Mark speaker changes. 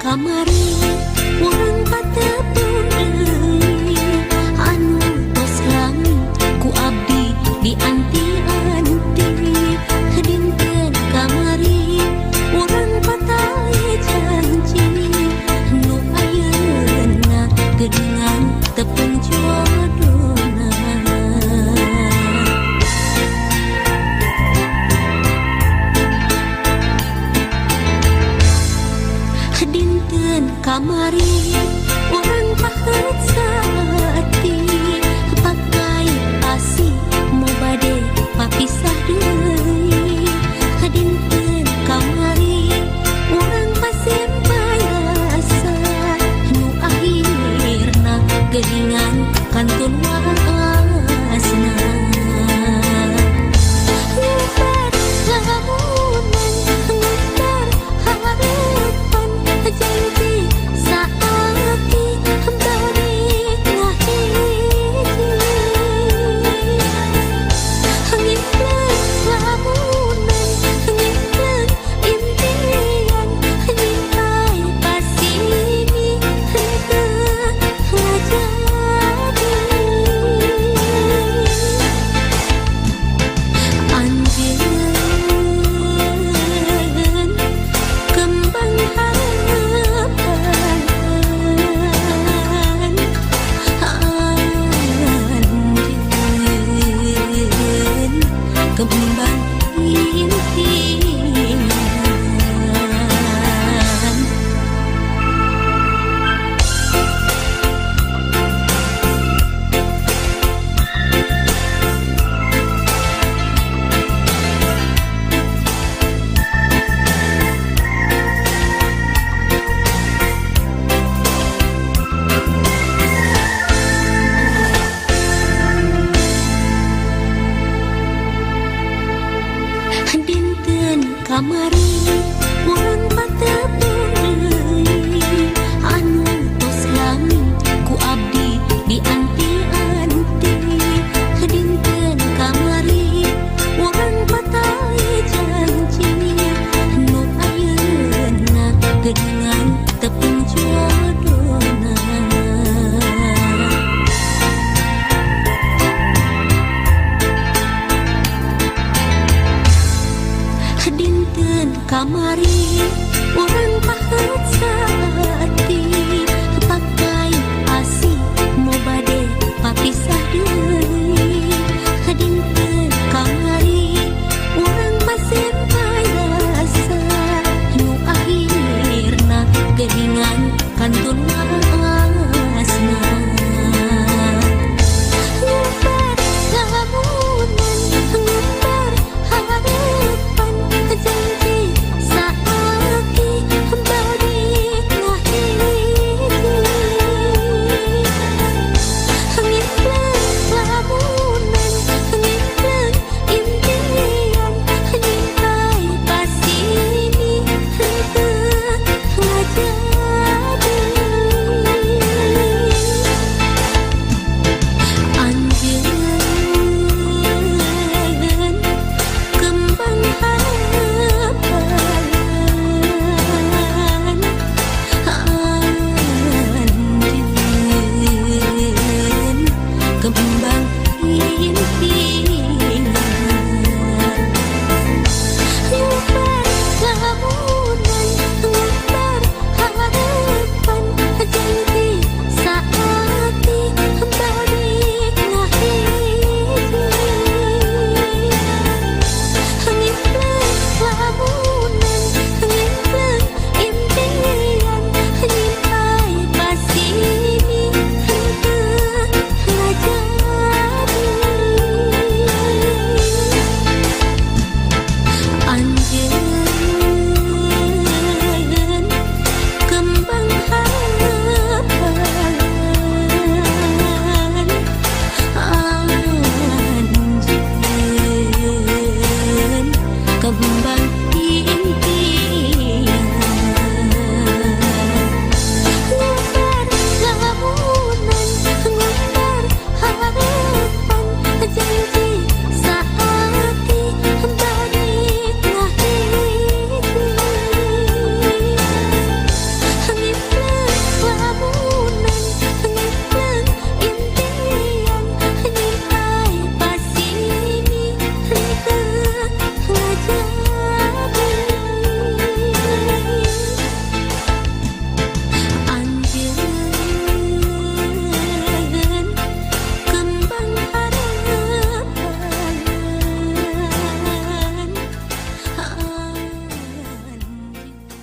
Speaker 1: Kamari urang patepung deui anu tos lami ku abdi dianti-anti. Dinten kamari urang patali janji nu ayeuna geuningan tepung jodona. Dinten kamari urang pahet saati pakai asih mau bade papisah deui. Dinten kamari urang pasimpai rasa nu akhirna geuningan kantun waasna. Ngubar lamunan, ngubar harapan, janji saati balik ngahiji. Ngimpleng lamunan, ngimpleng impian, nyimpai pasini henteu ngajadi. Anjeun kembang harapan, anjeun kembang impian. Dinten kamari urang patepung deui anu tos lami ku abdi dianti-anti. Dinten kamari urang patali janji nu ayeuna geuningan tepung jodona. Dinten kamari urang pahet saati pakai asih mau bade papisah deui.